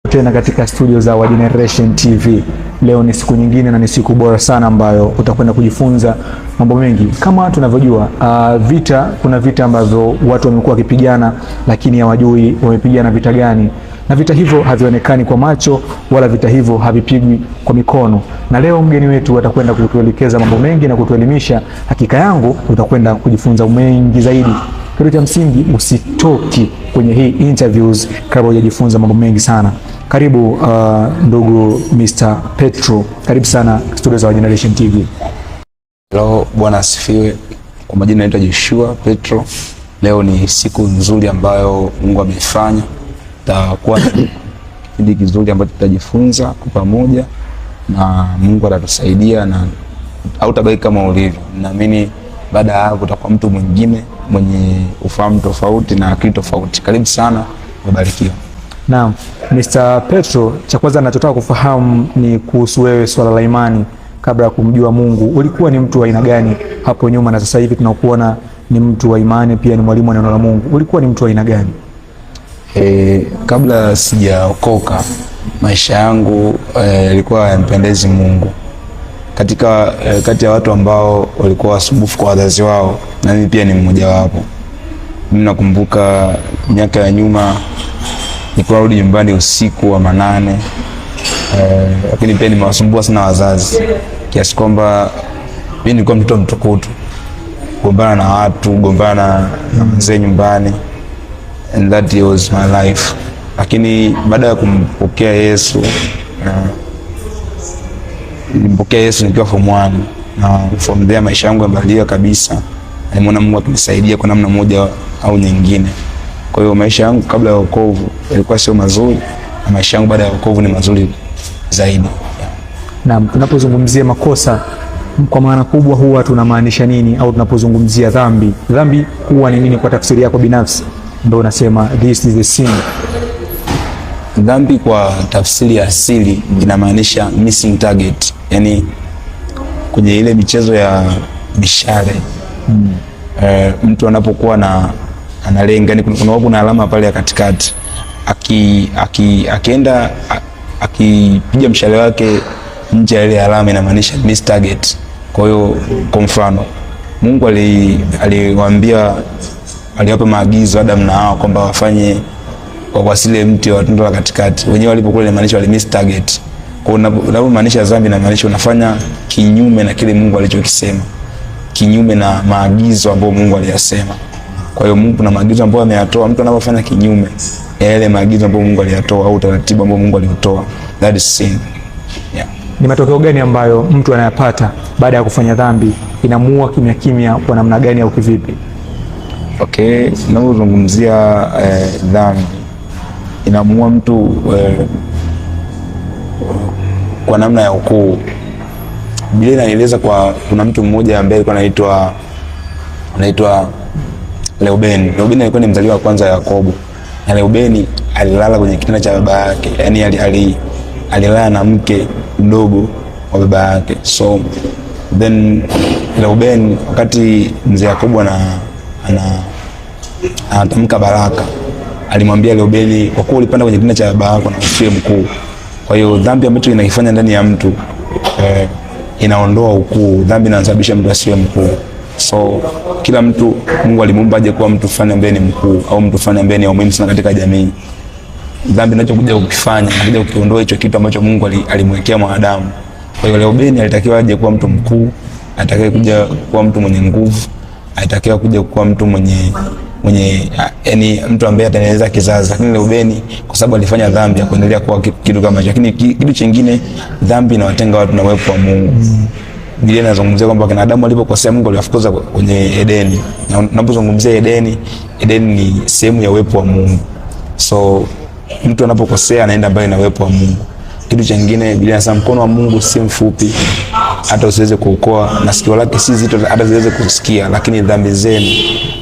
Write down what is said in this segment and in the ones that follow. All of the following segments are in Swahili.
Tena katika studio za Wa Generation TV. Leo ni siku nyingine na ni siku bora sana ambayo utakwenda kujifunza mambo mengi. Kama tunavyojua, vita, kuna vita ambavyo watu wamekuwa wakipigana lakini hawajui wamepigana vita gani, na vita hivyo havionekani kwa macho wala vita hivyo havipigwi kwa mikono. Na leo mgeni wetu atakwenda kutuelekeza mambo mengi na kutuelimisha. Hakika yangu utakwenda kujifunza mengi zaidi. Kitu cha msingi, usitoki kwenye hii interviews kabla hujajifunza mambo mengi sana. Karibu ndugu Mr. Petro, karibu sana studio za Generation TV. Hello, Bwana asifiwe. Kwa majina naitwa Joshua Petro. Leo ni siku nzuri ambayo Mungu ameifanya. Tutakuwa na kipindi kizuri ambacho tutajifunza kwa pamoja na Mungu atatusaidia na hautabaki kama ulivyo. Naamini baada ya hapo utakuwa mtu mwingine mwenye ufahamu tofauti na akili tofauti. Karibu sana, ubarikiwe. Naam, Mr. Petro, cha kwanza ninachotaka kufahamu ni kuhusu wewe, swala la imani. Kabla ya kumjua Mungu ulikuwa ni mtu wa aina gani hapo nyuma, na sasa hivi tunakuona ni mtu wa imani, pia ni mwalimu wa neno la Mungu. Ulikuwa ni mtu wa aina gani? Kabla sijaokoka maisha yangu yalikuwa hayampendezi Mungu. Katika kati ya watu ambao walikuwa wasumbufu kwa wazazi wao, na mimi pia ni mmoja wapo. Mimi nakumbuka miaka ya nyuma nilikuwa narudi nyumbani usiku wa manane, lakini pia nimewasumbua sana wazazi kiasi kwamba mimi nilikuwa mtoto mtukutu, gombana na watu, gombana na mzee nyumbani, and that was my life. Lakini baada ya kumpokea Yesu, nilimpokea Yesu nikiwa form 1 na from there maisha yangu yamebadilika kabisa. Nimeona Mungu akinisaidia kwa namna moja au nyingine. Kwa hiyo maisha yangu kabla ya wokovu yalikuwa sio mazuri na maisha yangu baada ya wokovu ni mazuri zaidi. Yeah. Naam, tunapozungumzia makosa kwa maana kubwa huwa tunamaanisha nini? Au tunapozungumzia dhambi, dhambi huwa ni nini kwa tafsiri yako binafsi? Ndio unasema this is the sin. Dhambi kwa tafsiri ya asili inamaanisha missing target, yani kwenye ile michezo ya mishale mtu anapokuwa na analenga, yani kuna alama pale ya katikati, akienda akipiga mshale wake nje ya ile alama inamaanisha miss target. Kwa hiyo kwa mfano Mungu aliwaambia aliwapa maagizo Adam na Hawa kwamba wafanye kwa wasile mti wa tunda la katikati. Wenyewe walipokuwa inamaanisha wali miss target. Kwa hiyo unapomaanisha dhambi inamaanisha unafanya kinyume na kile Mungu alichokisema, kinyume na maagizo ambayo Mungu aliyasema. Kwa hiyo Mungu kuna maagizo ambayo ameyatoa, mtu anapofanya kinyume ya yale maagizo ambayo Mungu aliyatoa au utaratibu ambao Mungu aliutoa, that is sin. Yeah. Ni matokeo gani ambayo mtu anayapata baada ya kufanya dhambi? Inamuua kimya kimya kwa namna gani au kivipi? Okay, tunapozungumzia dhambi inamuua mtu kwa namna ya ukuu. Biblia inanieleza kwa kuna mtu mmoja ambaye alikuwa anaitwa Reubeni. Reubeni alikuwa ni mzaliwa wa kwanza wa Yakobo. Na Reubeni alilala kwenye kitanda cha baba yake. Yaani alilala na mke mdogo wa baba yake. So then Reubeni wakati mzee Yakobo anatamka baraka, alimwambia Reubeni, kwa kuwa ulipanda kwenye kitanda cha baba yako na usiwe mkuu. Kwa hiyo dhambi ambacho inaifanya ndani ya mtu inaondoa ukuu. Dhambi inasababisha mtu asiwe mkuu. So kila mtu Mungu alimuumba aje kuwa mtu fulani ambaye ni mkuu au mtu fulani ambaye ni muhimu sana katika jamii. Dhambi inachokuja kukifanya, inakuja kukiondoa hicho kitu ambacho Mungu alimwekea mwanadamu. Kwa hiyo Reubeni alitakiwa aje kuwa mtu mkuu, alitakiwa kuja kuwa mtu mwenye nguvu, alitakiwa kuja kuwa mtu mwenye yani mtu ambaye ataendeleza kizazi. Lakini Reubeni kwa sababu alifanya dhambi hakuendelea kuwa kitu kama hicho. Lakini kitu chingine, dhambi inawatenga watu na uwepo wa Mungu. Biblia inazungumzia kwamba kina Adamu walipokosea Mungu aliwafukuza kwenye Edeni. Na unapozungumzia Edeni, Edeni ni sehemu ya uwepo wa Mungu. So mtu anapokosea anaenda mbali na uwepo wa Mungu. Kitu chingine, Biblia inasema mkono wa Mungu si mfupi hata usiweze kuokoa, na sikio lake si zito hata usiweze kusikia, lakini dhambi zenu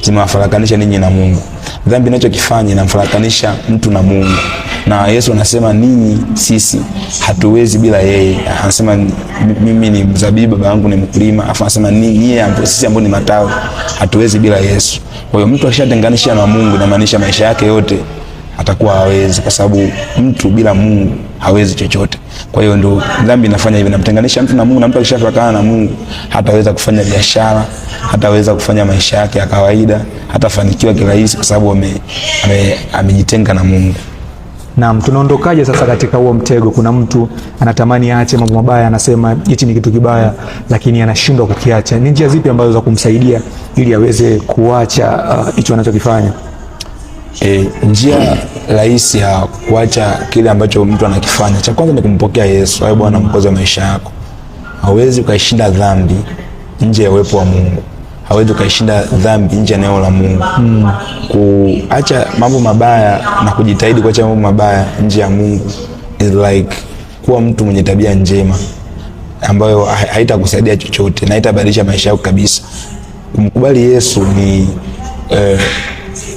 zimewafarakanisha ninyi na Mungu. Dhambi inachokifanya inamfarakanisha mtu na Mungu. Na Yesu anasema ninyi sisi hatuwezi bila yeye. Anasema mimi ni mzabibu, baba yangu ni mkulima. Afu anasema ninyi sisi ambao ni matawi hatuwezi bila Yesu. Kwa hiyo mtu akishatenganisha na Mungu inamaanisha maisha yake yote Atakuwa hawezi, kwa sababu mtu bila Mungu hawezi chochote. Kwa hiyo ndo dhambi inafanya hivi, namtenganisha mtu na Mungu, na mtu akishafarakana na Mungu hataweza kufanya biashara, hataweza kufanya maisha yake ya kawaida, hatafanikiwa kirahisi, kwa sababu amejitenga na Mungu. Naam, tunaondokaje sasa katika huo mtego? Kuna mtu anatamani aache mambo mabaya, anasema hichi ni kitu kibaya, lakini anashindwa kukiacha. Ni njia zipi ambazo za kumsaidia ili aweze kuacha hicho anachokifanya? Njia rahisi ya kuacha kile ambacho mtu anakifanya, cha kwanza ni kumpokea Yesu awe Bwana Mwokozi wa maisha yako. Hauwezi ukaishinda dhambi nje ya uwepo wa Mungu, hauwezi ukaishinda dhambi nje ya neno la Mungu. Kuacha mambo mabaya na kujitahidi kuacha mambo mabaya nje ya Mungu is like kuwa mtu mwenye tabia njema ambayo haitakusaidia chochote na haitabadilisha maisha yako kabisa. Kumkubali Yesu ni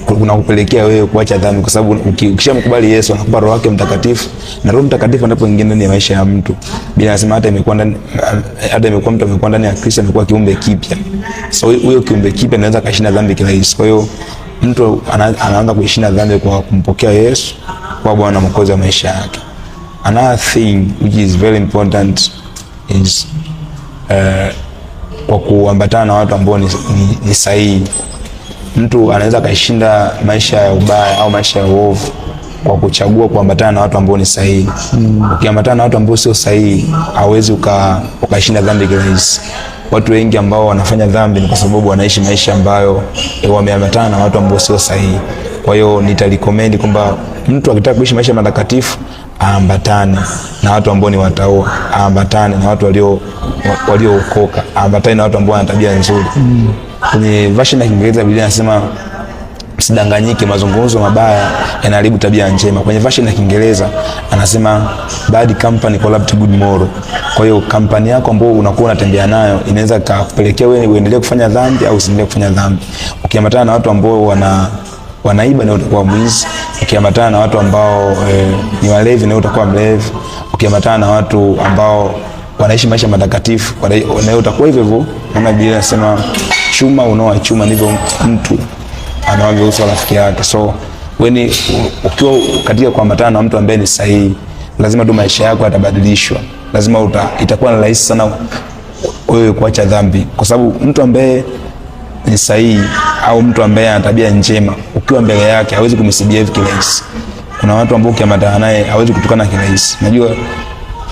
kunakupelekea wewe kuacha dhambi, kwa sababu ukishamkubali Yesu anakupa Roho yake Mtakatifu, na Roho Mtakatifu anapoingia ndani ya maisha ya mtu, bila anasema hata imekuwa ndani, hata imekuwa mtu amekuwa ndani ya Kristo, amekuwa kiumbe kipya. So huyo kiumbe kipya anaweza kashinda dhambi kirahisi. Kwa hiyo mtu anaanza kuishinda dhambi kwa kumpokea Yesu kwa Bwana Mwokozi wa maisha yake. Another thing which is very important is kwa kuambatana na watu ambao ni sahihi. Mtu anaweza akaishinda maisha ya ubaya au maisha ya uovu kwa kuchagua kuambatana na watu ambao ni sahihi. Ukiambatana na watu ambao sio sahihi, hauwezi ukashinda dhambi kirahisi. Watu wengi ambao wanafanya dhambi ni kwa sababu wanaishi maisha ambayo wameambatana na watu ambao sio sahihi. Kwa hiyo nitarecommend kwamba mtu akitaka kuishi maisha matakatifu aambatane na watu ambao ni wataua, aambatane na watu waliookoka, aambatane na watu ambao wana tabia nzuri. Kwenye version ya Kiingereza Biblia inasema msidanganyike, mazungumzo mabaya yanaharibu tabia njema. Kwenye version ya Kiingereza anasema bad company corrupt good moral. Kwa hiyo kampani yako ambayo unakuwa unatembea nayo inaweza kukupelekea wewe uendelee kufanya dhambi au usiendelee kufanya dhambi. Ukiambatana na watu ambao wanaiba na utakuwa mwizi. Ukiambatana na watu ambao ni walevi na utakuwa mlevi. Ukiambatana na watu ambao wanaishi maisha matakatifu na utakuwa hivyo hivyo. Maana Biblia inasema chuma unaoa chuma ndivyo mtu anawavyo uso rafiki yake. So weni ukiwa katika kuambatana na mtu ambaye ni sahihi, lazima tu maisha yako yatabadilishwa, lazima itakuwa ni rahisi sana wewe kuacha dhambi, kwa sababu mtu ambaye ni sahihi au mtu ambaye ana tabia njema, ukiwa mbele yake hawezi kumisbehave kirahisi. Kuna watu ambao ukiambatana naye hawezi kutukana kirahisi. Najua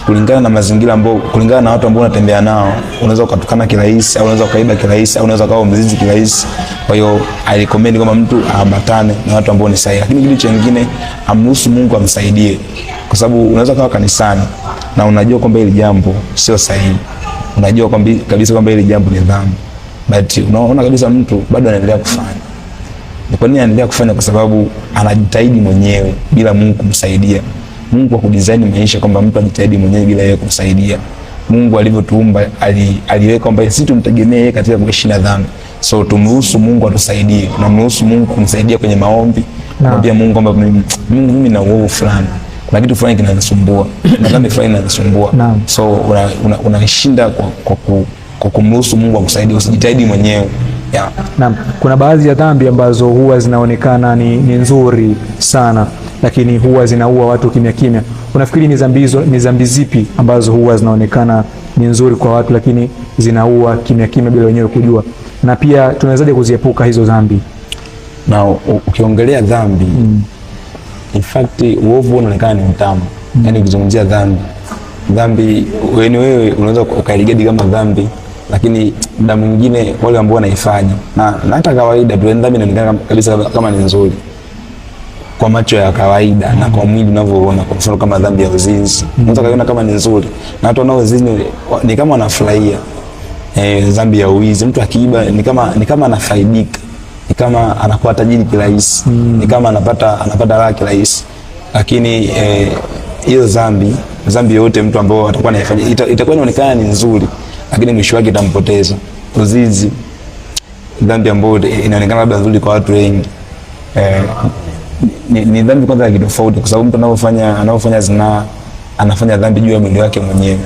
kulingana na mazingira ambao, kulingana na watu ambao unatembea nao, unaweza ukatukana kirahisi au unaweza ukaiba kirahisi au unaweza ukawa mzinzi kirahisi. Kwa hiyo I recommend kwamba mtu aambatane na watu ambao ni sahihi, lakini kitu chengine amruhusu Mungu amsaidie, kwa sababu unaweza kuwa kanisani na unajua kwamba hili jambo sio sahihi, unajua kwamba kabisa kwamba hili jambo ni dhambi, but unaona kabisa mtu bado anaendelea kufanya. Ni kwa nini anaendelea kufanya? Kwa sababu anajitahidi mwenyewe bila Mungu kumsaidia. Mungu hakudesign maisha kwamba mtu ajitahidi mwenyewe bila yeye kumsaidia. Mungu alivyotuumba aliweka kwamba sisi tumtegemee yeye katika kuishinda dhambi. So tumruhusu Mungu atusaidie. Tunamruhusu Mungu kumsaidia kwenye maombi. Kumwambia Mungu kwamba Mungu, mimi na uovu fulani, kuna kitu fulani kinanisumbua, kuna dhambi fulani inanisumbua. So unaishinda kwa kumruhusu Mungu akusaidie, usijitahidi mwenyewe. Yeah. Naam, kuna baadhi ya dhambi ambazo huwa zinaonekana ni nzuri sana lakini huwa zinaua watu kimya kimya. Unafikiri ni dhambi hizo, ni dhambi zipi ambazo huwa zinaonekana ni nzuri kwa watu lakini zinaua kimya kimya bila wenyewe kujua? Na pia tunawezaje kuziepuka hizo dhambi? Na ukiongelea dhambi, in fact uovu unaonekana ni mtamu. Yaani ukizungumzia dhambi wewe unaweza ukairegard kama dhambi, lakini muda mwingine wale ambao wanaifanya na hata kawaida tu dhambi inaonekana kabisa kama ni nzuri kwa macho ya kawaida na kwa mwili unavyoona. Kwa mfano kama dhambi ya uzinzi, unaweza kuiona kama ni nzuri, na watu wanaozini ni kama wanafurahia. Dhambi ya uwizi, mtu akiiba ni kama anafaidika, ni kama anakuwa tajiri kirahisi, ni kama anapata raha kirahisi. Lakini hiyo dhambi yoyote mtu ambao atakuwa anaifanya itakuwa inaonekana ni nzuri, lakini mwisho wake itampoteza. Uzinzi, dhambi ambayo inaonekana labda nzuri kwa watu wengi, ni dhambi kwanza ya kitofauti, kwa sababu mtu anapofanya zinaa anafanya dhambi juu ya mwili wake mwenyewe.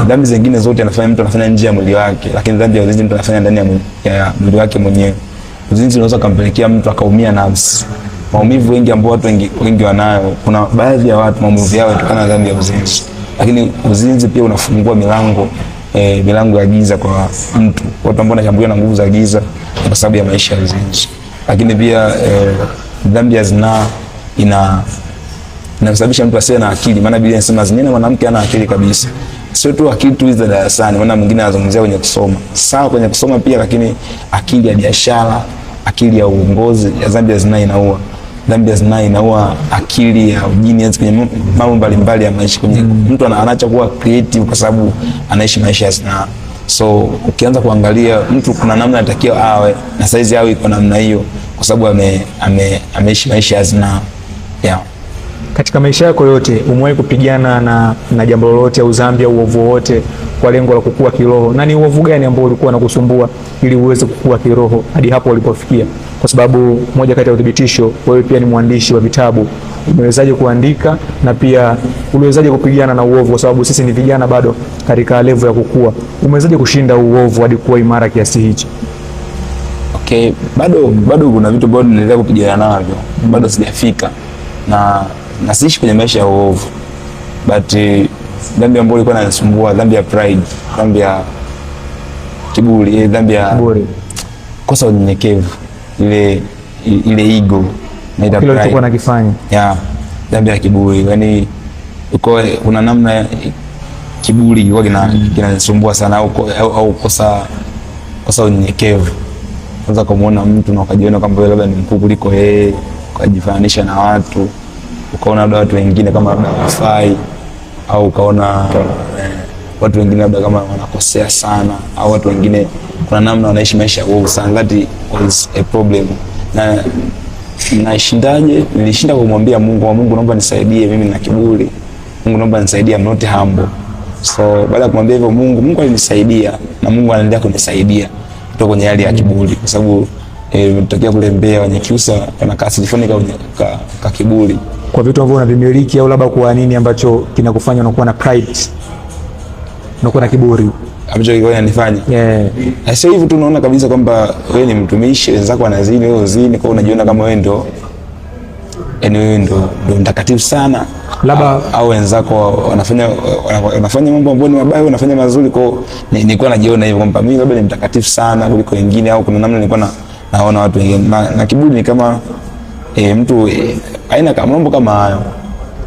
Dhambi zingine zote mtu anafanya nje ya mwili wake, lakini dhambi ya uzinzi mtu anafanya ndani ya mwili wake mwenyewe. Uzinzi unaweza kumpelekea mtu akaumia nafsi. Maumivu wengi ambao watu wengi wanayo, kuna baadhi ya watu maumivu yao yanatokana na dhambi ya uzinzi, lakini uzinzi pia unafungua milango milango ya giza kwa mtu. Watu ambao wanashambuliwa na nguvu za giza ni kwa sababu ya maisha ya uzinzi. Lakini pia dhambi ya zinaa inamsababisha mtu asiwe na akili, maana Biblia inasema zinena mwanamke hana akili kabisa. Sio tu akili tu hizi za darasani, maana mwingine anazungumzia kwenye kusoma, sawa, kwenye kusoma pia, lakini akili ya biashara, akili ya uongozi. Ya dhambi ya zinaa inaua. Dhambi ya zinaa inaua akili ya ujini kwenye mambo mbalimbali ya maisha, kwenye mtu anaacha kuwa creative kwa sababu anaishi maisha ya zinaa. So ukianza kuangalia mtu kuna namna anatakiwa awe na saizi awe iko namna hiyo kwa sababu ameishi maisha ya zinaa. Yeah. Katika maisha yako yote umewahi kupigana na jambo lolote au dhambi au uovu wowote kwa lengo la kukua kiroho? Na ni uovu gani ambao ulikuwa unakusumbua ili uweze kukua kiroho hadi hapo ulipofikia? Kwa sababu moja kati ya uthibitisho, wewe pia ni mwandishi wa vitabu. Umewezaje kuandika na pia uliwezaje kupigana na uovu? Kwa sababu sisi ni vijana bado katika level ya kukua. Umewezaje kushinda uovu hadi kuwa imara kiasi hichi? Okay, bado kuna vitu bado ninaendelea kupigana navyo, bado sijafika na siishi kwenye maisha ya uovu, but dhambi ambayo ilikuwa inanisumbua, dhambi ya pride, dhambi ya kiburi, dhambi ya Kiburi, kosa unyenyekevu, ile ego naita kile ulichokuwa pride. nakifanya. Yeah, dhambi ya kiburi, yani uko kuna namna kiburi kilikuwa kinanisumbua sana, au kosa unyenyekevu. Kwanza kumuona mtu na ukajiona kwamba wewe labda ni mkuu kuliko yeye, ukajifananisha na watu, ukaona labda watu wengine kama labda hawafai, au ukaona watu wengine labda kama wanakosea sana, au watu wengine kuna namna wanaishi maisha ya uovu sana. That was a problem. Na nashindaje? Nilishinda kumwambia Mungu, Mungu naomba nisaidie, mimi nina kiburi. Mungu naomba nisaidie, I'm not humble. So baada ya kumwambia hivyo Mungu, Mungu alinisaidia na Mungu anaendelea kunisaidia kutoka kwenye hali ya kiburi, kwa sababu nimetokea kule Mbeya wenye Kiusa kana kasiri fulani ka kiburi. Kwa vitu ambavyo unavimiliki au labda kwa nini ambacho kinakufanya unakuwa na pride, unakuwa na kiburi? Ambacho kilikuwa kinanifanya. Na sio hivyo tu, unaona kabisa kwamba wewe ni mtumishi, wenzako wanazini, wewe uzini, kwa hiyo unajiona kama wewe ndo, yani wewe ndo mtakatifu sana. Labda Au wenzako wanafanya mambo ambayo ni mabaya, wewe unafanya mazuri. Kwa hiyo nilikuwa najiona hivyo kwamba mimi labda ni mtakatifu sana kuliko wengine, au kuna namna nilikuwa naona watu wengine na kiburi ni kama mtu aina kama mambo kama hayo.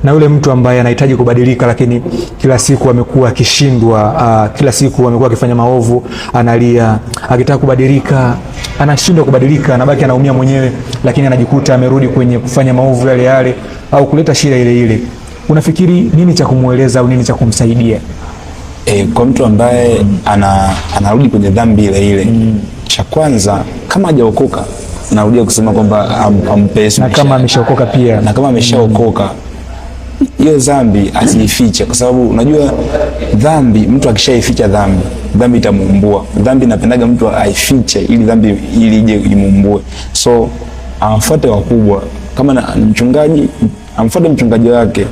Na yule mtu ambaye anahitaji kubadilika lakini kila siku amekuwa akishindwa, kila siku amekuwa akifanya maovu, analia, akitaka kubadilika anashindwa kubadilika, anabaki anaumia mwenyewe, lakini anajikuta amerudi kwenye kufanya maovu yale yale au kuleta shida ile ile. Unafikiri nini cha kumueleza au nini cha kumsaidia? Kwa mtu ambaye anarudi kwenye dhambi ile ile, cha kwanza kama hajaokoka, narudia kusema kwamba ampe Yesu Na maisha kama yake. ameshaokoka pia. Na kama ameshaokoka, hiyo dhambi asiifiche, kwa sababu unajua dhambi, mtu akishaificha dhambi, dhambi itamuumbua. Dhambi inapendaga mtu aifiche ili dhambi ili ije imuumbue. So amfuate wakubwa, kama na mchungaji, amfuate mchungaji wake,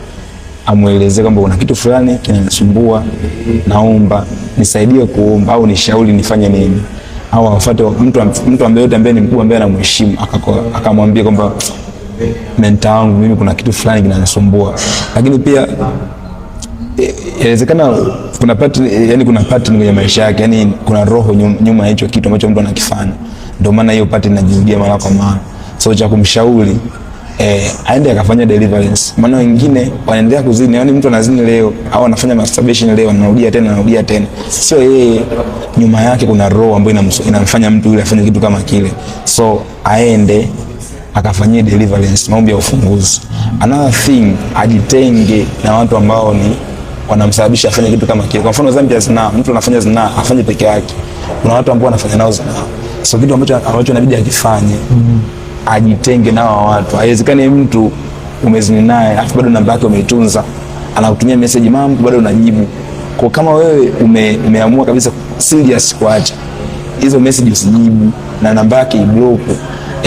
amuelezee kwamba kuna kitu fulani kinanisumbua, naomba nisaidie kuomba au nishauri nifanye nini, au afuate mtu ambaye yote ambaye ni mkubwa ambaye anamheshimu, akamwambia kwamba mentor wangu, mimi kuna kitu fulani kinanisumbua. Lakini pia inawezekana kuna pattern, yani kuna pattern kwenye maisha yake, yani kuna roho nyuma ya hicho kitu ambacho mtu anakifanya, ndio maana hiyo pattern inajirudia mara kwa mara. So cha kumshauri aende akafanya deliverance, maana wengine wanaendelea kuzini, yani mtu anazini leo au anafanya masturbation leo, anarudia tena, anarudia tena. Sio yeye, nyuma yake kuna roho ambayo inamfanya mtu yule afanye kitu kama kile. So aende akafanyie deliverance, maombi ya ufunguzi. Another thing, ajitenge na watu ambao ni wanamsababisha afanye kitu kama kile. Kwa mfano dhambi ya zinaa, mtu anafanya zinaa afanye peke yake, kuna watu ambao wanafanya nao zinaa. So kitu ambacho inabidi akifanye, ajitenge nao watu. Haiwezekani mtu umezini naye afu bado namba yake umeitunza, anakutumia message mambo bado unajibu. Kwa kama wewe umeamua kabisa serious kuacha hizo message, usijibu na namba yake iblock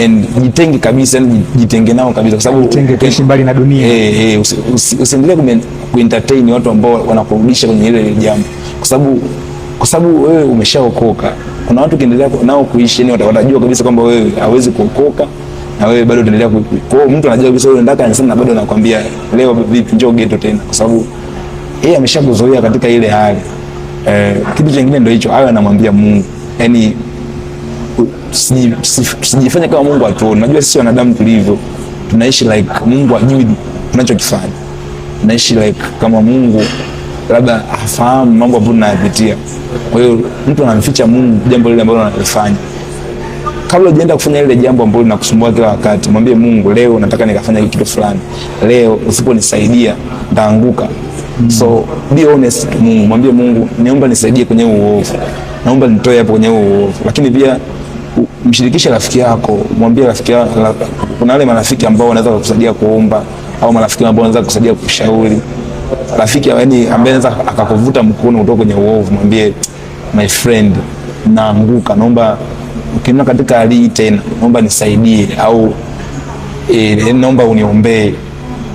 and jitenge kabisa, yani jitenge nao kabisa, kwa sababu Jitenge, tuishi mbali na dunia. Usiendelee kuentertain watu ambao wanakurudisha kwenye ile jambo, kwa sababu wewe umeshaokoka. Kuna watu ukiendelea nao kuishi, yani watajua kabisa kwamba wewe hawezi kuokoka Na wewe bado utaendelea. Kwa hiyo mtu anajua kabisa wewe unataka kanisani na bado anakuambia leo vipi, njoo ghetto tena, kwa sababu yeye ameshakuzoea katika ile hali. Kitu kingine ndio hicho, awe anamwambia Mungu. Yaani usijifanye kama Mungu hatuoni. Unajua sisi wanadamu tulivyo, tunaishi like Mungu hajui tunachokifanya. Tunaishi like kama Mungu labda hafahamu mambo ambayo tunayapitia. Kwa hiyo mtu anamficha Mungu jambo lile ambalo analifanya. Kabla hujaenda kufanya ile jambo ambalo linakusumbua kila wakati, mwambie Mungu, leo nataka nikafanya kitu fulani. Leo usiponisaidia nitaanguka. So be honest to Mungu, mwambie Mungu, niomba nisaidie kwenye uovu. Naomba nitoe hapo kwenye uovu. Lakini pia mshirikishe rafiki yako, mwambie rafiki yako. Kuna wale marafiki ambao wanaweza kukusaidia kuomba au marafiki ambao wanaweza kukusaidia kushauri. Rafiki yaani ambaye anaweza akakuvuta mkono kutoka kwenye uovu, mwambie my friend, naanguka, naomba ukiona katika hali hii tena, naomba nisaidie au naomba uniombee.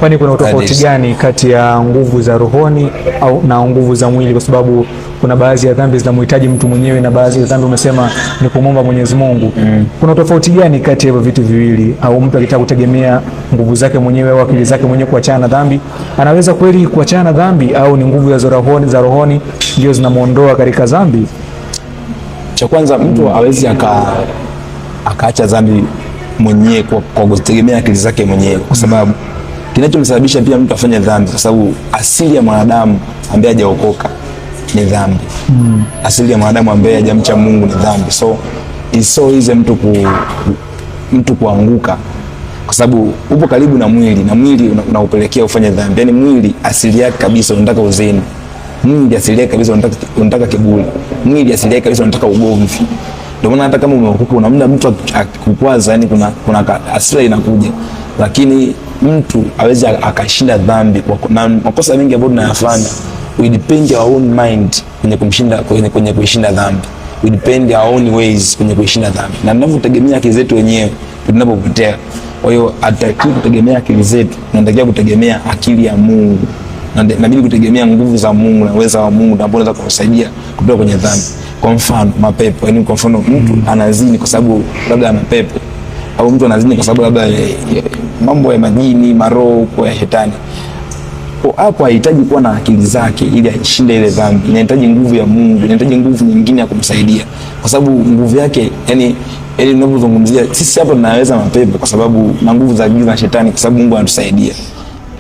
Kwani kuna utofauti gani kati ya nguvu za rohoni au na nguvu za mwili? Kwa sababu kuna baadhi ya dhambi zinamhitaji mtu mwenyewe na baadhi ya dhambi umesema ni kumwomba Mwenyezi Mungu. Kuna tofauti gani kati ya hivyo vitu viwili? Au mtu akitaka kutegemea nguvu zake mwenyewe au akili zake mwenyewe kuachana na dhambi, anaweza kweli kuachana na dhambi au ni nguvu za rohoni ndio zinamuondoa katika dhambi? Cha kwanza, mtu hawezi akaacha dhambi mwenyewe kwa kutegemea akili zake mwenyewe, kwa sababu kinachomsababisha pia mtu afanye dhambi, kwa sababu asili ya mwanadamu ambaye hajaokoka ni dhambi. Asili ya mwanadamu ambaye hajamcha Mungu ni dhambi. So it's so easy mtu kuanguka, kwa sababu upo karibu na mwili na mwili unaupelekea ufanye dhambi. Yani mwili asili yake kabisa unataka uzini, mwili asili yake kabisa unataka kiburi, mwili asili yake kabisa unataka ugomvi. Ndio maana hata kama umeokoka una muda mtu akikukwaza, yani kuna hasira inakuja, lakini mtu awezi akashinda dhambi na makosa mengi ambayo tunayafanya, we depend our own mind kwenye kumshinda, kwenye kuishinda dhambi. We depend our own ways kwenye kuishinda dhambi, na tunavyotegemea akili zetu wenyewe tunapopotea. Kwa hiyo hatutakiwi kutegemea akili zetu, tunatakiwa kutegemea akili ya Mungu, na inabidi kutegemea nguvu za Mungu na uwezo wa Mungu ambao unaweza kukusaidia kutoka kwenye dhambi. Kwa mfano mapepo, yani kwa mfano mtu anazini kwa sababu labda ana pepo, au mtu anazini kwa sababu labda mambo ya majini, maroho kwa ya shetani. Kwa hapo hahitaji kuwa na akili zake ili aishinde ile dhambi. Inahitaji nguvu ya Mungu, inahitaji nguvu nyingine ya kumsaidia. Kwa sababu nguvu yake, yani tunapozungumzia sisi hapa tunaweza mapepo kwa sababu na nguvu za giza na shetani, kwa sababu Mungu anatusaidia.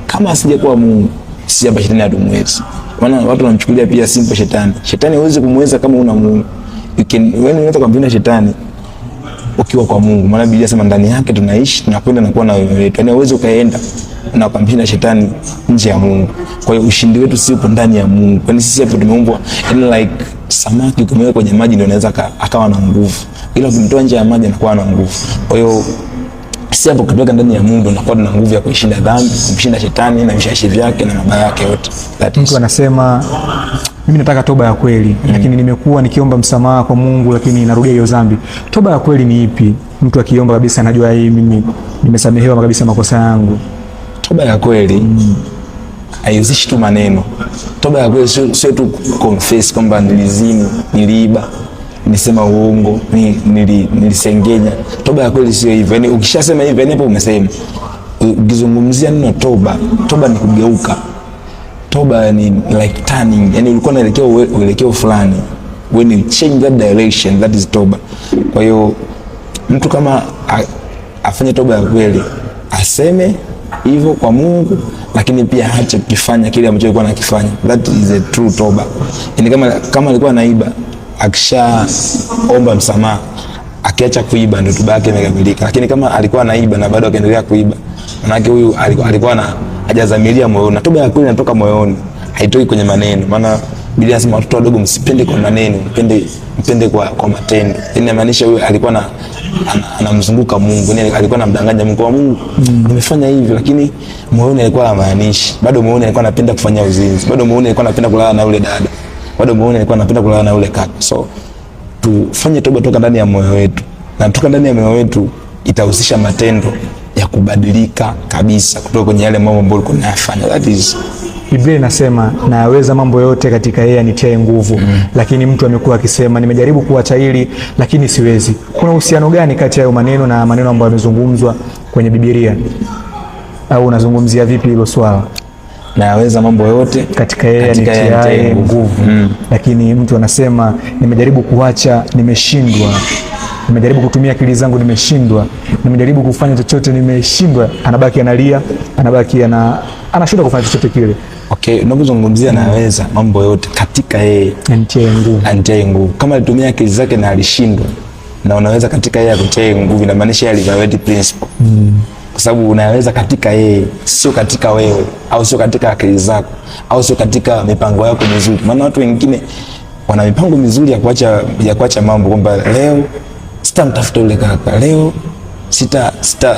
Kama asingekuwa Mungu, sisi hapa shetani hatumwezi. Maana watu wanamchukulia pia simple shetani. Shetani huwezi kumweza kama una Mungu. You can, wewe unaweza kumwinda shetani ukiwa kwa Mungu. Maana Biblia inasema ndani yake tunaishi, tunakwenda na kuwa na wewe wetu. Yaani huwezi ukaenda na ukamshinda shetani nje ya Mungu. Kwa hiyo ushindi wetu si upo ndani ya Mungu. Yaani sisi hapo tumeumbwa, yaani like samaki ukimweka kwenye maji ndio anaweza akawa na nguvu. Ila ukimtoa nje ya maji anakuwa na nguvu. Kwa hiyo sisi hapo kutoka ndani ya Mungu tunakuwa tuna nguvu ya kuishinda dhambi, kumshinda shetani na vishawishi vyake na mabaya yake yote. That is. Mtu anasema mimi nataka toba ya kweli, lakini nimekuwa nikiomba msamaha kwa Mungu lakini narudia hiyo dhambi. Toba ya kweli ni ipi? Mtu akiomba kabisa anajua hii mimi nimesamehewa kabisa makosa yangu. Toba ya kweli haihusishi tu maneno. Toba ya kweli sio tu confess kwamba nilizini, niliiba, nilisema uongo, nilisengenya. Toba ya kweli sio hivyo. Yaani ukishasema hivyo, yani hapo umesema. Ukizungumzia neno toba, toba ni kugeuka. Toba ni like turning. Yani ulikuwa unaelekea uelekeo fulani. When you change that direction, that is toba. Kwa hiyo mtu kama afanye toba ya kweli, aseme hivyo kwa Mungu, lakini pia aache kukifanya kile ambacho alikuwa anakifanya. That is a true toba. Yani kama alikuwa anaiba, akishaomba msamaha, akiacha kuiba ndio toba yake imekamilika. Lakini kama alikuwa anaiba na bado akaendelea kuiba, maana huyu alikuwa na hajazamiria moyoni. Na toba ya kweli inatoka moyoni, haitoki kwenye maneno. Maana Biblia inasema watoto wadogo msipende kwa maneno, mpende kwa matendo. Yaani inamaanisha huyu alikuwa anamzunguka Mungu, yaani alikuwa anamdanganya Mungu kwa Mungu, nimefanya hivi, lakini moyoni alikuwa hamaanishi. Bado moyoni alikuwa anapenda kufanya uzinzi, bado moyoni alikuwa anapenda kulala na yule dada, bado moyoni alikuwa anapenda kulala na yule kaka. So tufanye toba toka ndani ya moyo wetu, na toka ndani ya moyo wetu itahusisha matendo ya kubadilika kabisa kutoka kwenye yale mambo ambayo ulikuwa unayafanya. That is Biblia inasema nayaweza mambo yote katika yeye anitiaye nguvu. Lakini mtu amekuwa akisema nimejaribu kuacha hili lakini siwezi. Kuna uhusiano gani kati ya hayo maneno na maneno ambayo yamezungumzwa kwenye Biblia? Au unazungumzia vipi hilo swala? Nayaweza mambo yote katika yeye anitiaye nguvu. Lakini mtu anasema nimejaribu kuacha, nimeshindwa. Nimejaribu kutumia akili zangu, nimeshindwa. Nimejaribu kufanya chochote, nimeshindwa. Anabaki analia, anabaki anashindwa kufanya chochote kile. Okay, unapozungumzia naweza mambo yote katika yeye anitiaye nguvu. Anitiaye nguvu. Kama alitumia akili zake na alishindwa, na unaweza katika yeye akutiaye nguvu, inamaanisha yeye aliviolate principle. Kwa sababu unaweza katika yeye, sio katika wewe, au sio katika akili zako, au sio katika mipango yako mizuri. Maana watu wengine wana mipango mizuri ya kuacha mambo, kwamba leo sitamtafuta yule kaka, leo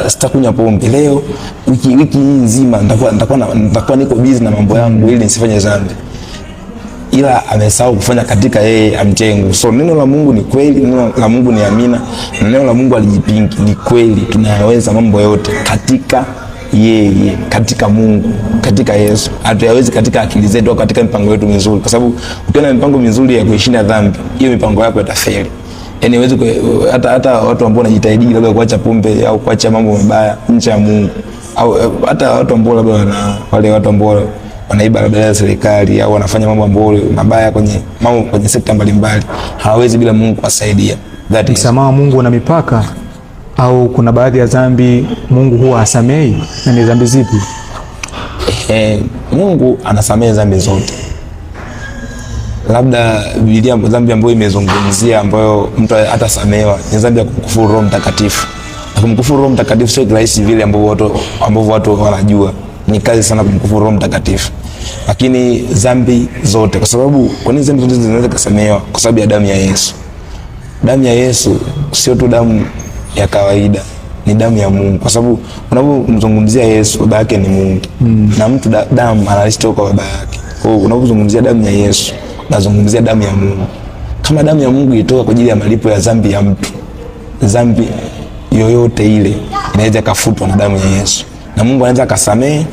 sitakunywa pombe, leo wiki hii nzima nitakuwa niko busy na mambo yangu ili nisifanye dhambi. Ila amesahau kufanya katika yeye amtie nguvu. So neno la Mungu ni kweli, neno la Mungu ni amina, neno la Mungu halijipingi, ni kweli. Tunayaweza mambo yote katika yeye, katika Mungu, katika Yesu. Hatuyawezi katika akili zetu au katika mipango yetu mizuri, kwa sababu ukiwa na mipango mizuri ya kuishinda dhambi, hiyo mipango yako itafeli. Yaani huwezi hata watu ambao wanajitahidi labda kuacha pombe au kuacha mambo mabaya nje ya Mungu, au hata watu ambao labda wale watu ambao wanaiba labda ya serikali au wanafanya mambo ambayo mabaya kwenye mambo kwenye sekta mbalimbali, hawawezi bila Mungu kuwasaidia. That is. Msamaha wa Mungu una mipaka, au kuna baadhi ya dhambi Mungu huwa hasamei, na ni dhambi zipi? Mungu anasamehe dhambi zote. Labda Biblia dhambi ambayo imezungumzia ambayo mtu hatasamehewa ni dhambi ya kumkufuru Roho Mtakatifu. Na kumkufuru Roho Mtakatifu sio rahisi vile ambavyo watu wanajua. Ni kazi sana kumkufuru Roho Mtakatifu. Lakini dhambi zote, kwa sababu kwa nini dhambi zote zinaweza kusamehewa? Kwa sababu ya damu ya Yesu. Damu ya Yesu sio tu damu ya kawaida, ni damu ya Mungu. Kwa sababu unapomzungumzia Yesu, baba yake ni Mungu. Na mtu damu anaishi kwa baba yake. Kwa hiyo unapozungumzia damu ya Yesu, unazungumzia damu ya Mungu. Kama damu ya Mungu ilitoka kwa ajili ya malipo ya dhambi ya mtu, dhambi yoyote ile inaweza kufutwa na damu ya Yesu. Na Mungu anaweza akasamehe.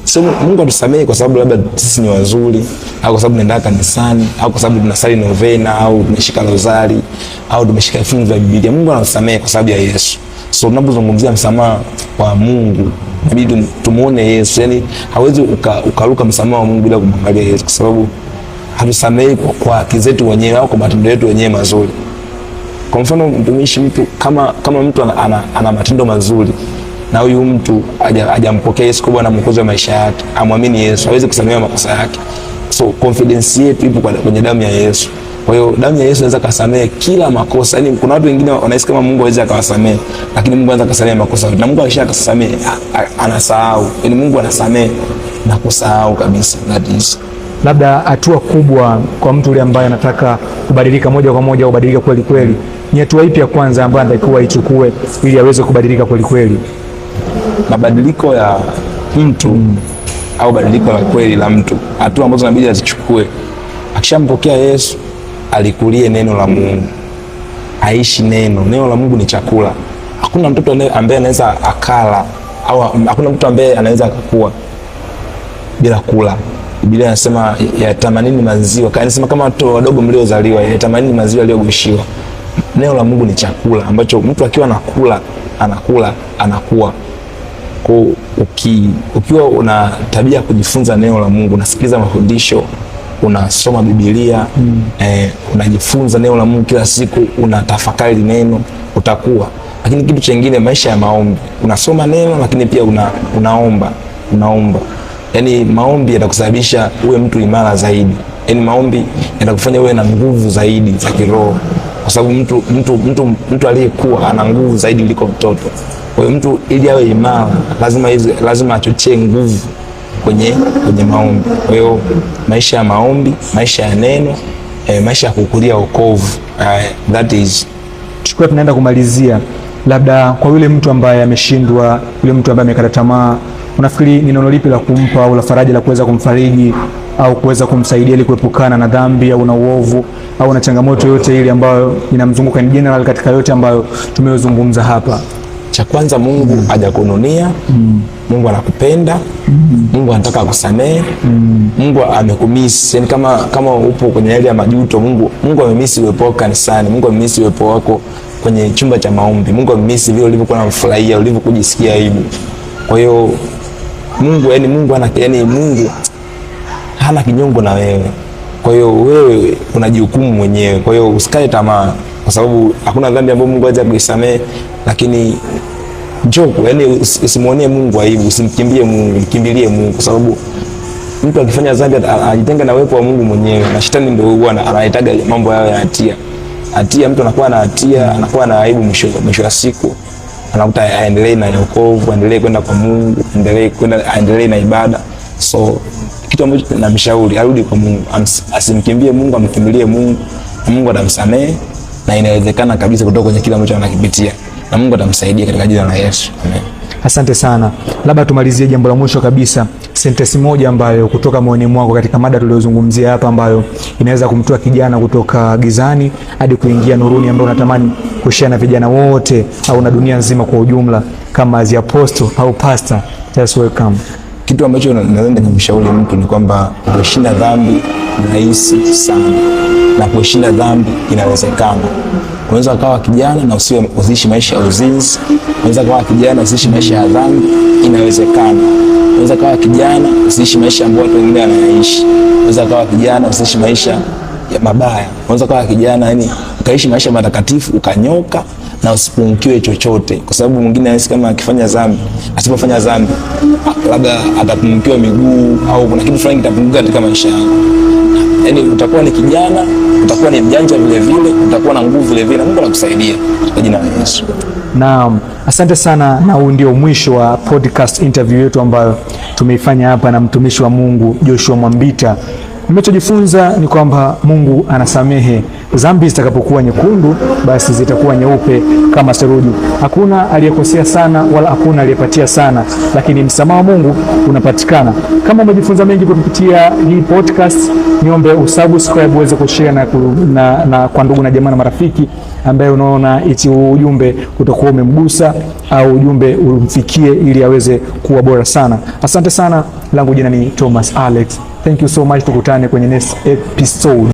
Sio Mungu atusamehe kwa sababu labda sisi ni wazuri, au kwa sababu tunaenda kanisani, au kwa sababu tunasali novena, au tumeshika rozari, au tumeshika vifungu vya Biblia. Mungu anatusamehe kwa sababu ya Yesu. So tunapozungumzia msamaha wa Mungu, inabidi tumuone Yesu. Yaani hawezi ukaruka msamaha wa Mungu bila kumwangalia Yesu, kwa sababu hatusamehi kwa haki zetu wenyewe au kwa matendo yetu wenyewe mazuri. Kwa mfano mtumishi, mtu kama mtu ana matendo mazuri na huyu mtu hajampokea Yesu kwa Bwana Mwokozi wa maisha yake, amwamini Yesu, hawezi kusamehewa makosa yake. So confidence yetu ipo kwenye damu ya Yesu. Kwa hiyo damu ya Yesu inaweza kusamehe kila makosa. Yaani kuna watu wengine wanahisi kama Mungu hawezi akawasamehe, lakini Mungu anaweza kusamehe makosa yote. Na Mungu akishakusamehe anasahau. Yaani Mungu anasamehe na kusahau kabisa. That is. Labda hatua kubwa kwa mtu yule ambaye anataka kubadilika moja kwa moja au kubadilika kweli kweli, ni hatua ipi ya kwanza ambayo anatakiwa aichukue ili aweze kubadilika kweli kweli? Mabadiliko ya mtu au badiliko la kweli la mtu, hatua ambazo inabidi azichukue akishampokea Yesu, alikulie neno la Mungu, aishi neno. Neno la Mungu ni chakula. Hakuna mtoto ambaye anaweza akala au hakuna mtu ambaye anaweza akakua bila kula. Biblia inasema yatamanini maziwa. Inasema kama watoto wadogo mliozaliwa, yatamanini maziwa yaliyogoshiwa. Neno la Mungu ni chakula ambacho mtu akiwa anakula, anakula, anakuwa. Kwa ukiwa una tabia ya kujifunza neno la Mungu, unasikiliza mafundisho, unasoma Biblia, unajifunza neno la Mungu kila siku, unatafakari neno, utakuwa. Lakini kitu chengine, maisha ya maombi. Unasoma neno lakini pia unaomba, unaomba. Yaani maombi yatakusababisha uwe mtu imara zaidi. Yaani maombi yatakufanya uwe na nguvu zaidi za kiroho. Kwa sababu mtu aliyekuwa ana nguvu zaidi kuliko mtoto. Kwa hiyo mtu ili awe imara lazima achochee nguvu kwenye maombi. Kwa hiyo maisha ya maombi, maisha ya neno, maisha ya kukulia wokovu, that is. Tukiwa tunaenda kumalizia, labda kwa yule mtu ambaye ameshindwa, yule mtu ambaye amekata tamaa, unafikiri ni neno lipi la kumpa au la faraja la kuweza kumfariji au kuweza kumsaidia ili kuepukana na dhambi au na uovu au na changamoto yote ile ambayo inamzunguka in general katika yote ambayo tumeyozungumza hapa? Cha kwanza, Mungu hajakununia. Mungu anakupenda. Mungu anataka akusamehe. Mungu amekumiss. Yani kama upo kwenye hali ya majuto, Mungu amemiss uwepo wako kanisani. Mungu amemiss uwepo wako kwenye chumba cha maombi. Mungu amemiss vile ulivyokuwa unamfurahia, ulivyokujisikia aibu. Kwa hiyo Mungu, yani Mungu ana, yani Mungu hana kinyongo na wewe. Kwa hiyo wewe unajihukumu mwenyewe. Kwa hiyo usikate tamaa, kwa sababu hakuna dhambi ambayo Mungu hawezi kuisamehe, lakini njoo, yani usimuonee Mungu aibu, usimkimbie Mungu, mkimbilie Mungu, kwa sababu mtu akifanya dhambi ajitenga na uwepo wa Mungu mwenyewe, na shetani ndio huwa analetaga mambo hayo ya hatia. Hatia, mtu anakuwa na hatia, anakuwa na aibu, mwisho wa siku anakuta aendelee na wokovu, aendelee kwenda kwa Mungu, aendelee kwenda, aendelee na ibada. So kitu ambacho namshauri arudi kwa Mungu, asimkimbie Mungu, amkimbilie Mungu, na Mungu atamsamehe na inawezekana kabisa kutoka kwenye kile ambacho anakipitia, na Mungu atamsaidia katika jina la Yesu. Amen. Asante sana. Labda tumalizie jambo la mwisho kabisa, sentensi moja ambayo kutoka moyoni mwako katika mada tuliyozungumzia hapa, ambayo inaweza kumtoa kijana kutoka gizani hadi kuingia nuruni, ambayo unatamani kushare na vijana wote au na dunia nzima kwa ujumla, kama the apostle au pastor. Just welcome. Kitu ambacho naweza nikamshauri mtu ni kwamba kushinda dhambi ni rahisi sana, na kushinda dhambi inawezekana. Unaweza ukawa kijana na usiwe usiishi maisha ya uzinzi. Unaweza ukawa kijana usiishi maisha ya dhambi, inawezekana. Unaweza ukawa kijana usiishi maisha ambayo watu wengine wanayaishi. Unaweza ukawa kijana usiishi maisha ya mabaya. Unaweza ukawa kijana yani ukaishi maisha matakatifu ukanyoka na usipungukiwe chochote, kwa sababu mwingine anahisi kama akifanya dhambi, asipofanya dhambi labda atapungukiwa miguu au kuna kitu fulani kitapunguka katika maisha yako. Yani utakuwa ni kijana, utakuwa ni mjanja vile vile, utakuwa na nguvu vile vile, na Mungu anakusaidia kwa jina la Yesu. Naam, asante sana, na huu ndio mwisho wa podcast interview yetu ambayo tumeifanya hapa na mtumishi wa Mungu Joshua Mwambita. Nimechojifunza ni kwamba Mungu anasamehe dhambi, zitakapokuwa nyekundu basi zitakuwa nyeupe kama theluji. Hakuna aliyekosea sana wala hakuna aliyepatia sana, lakini msamaha wa Mungu unapatikana. Kama umejifunza mengi kupitia hii podcast, niombe usubscribe uweze kushare na kwa ndugu na jamaa na marafiki ambaye unaona iti ujumbe utakuwa umemgusa au ujumbe umfikie ili aweze kuwa bora sana. Asante sana, langu jina ni Thomas Alex. Thank you so much, tukutane kwenye next episode.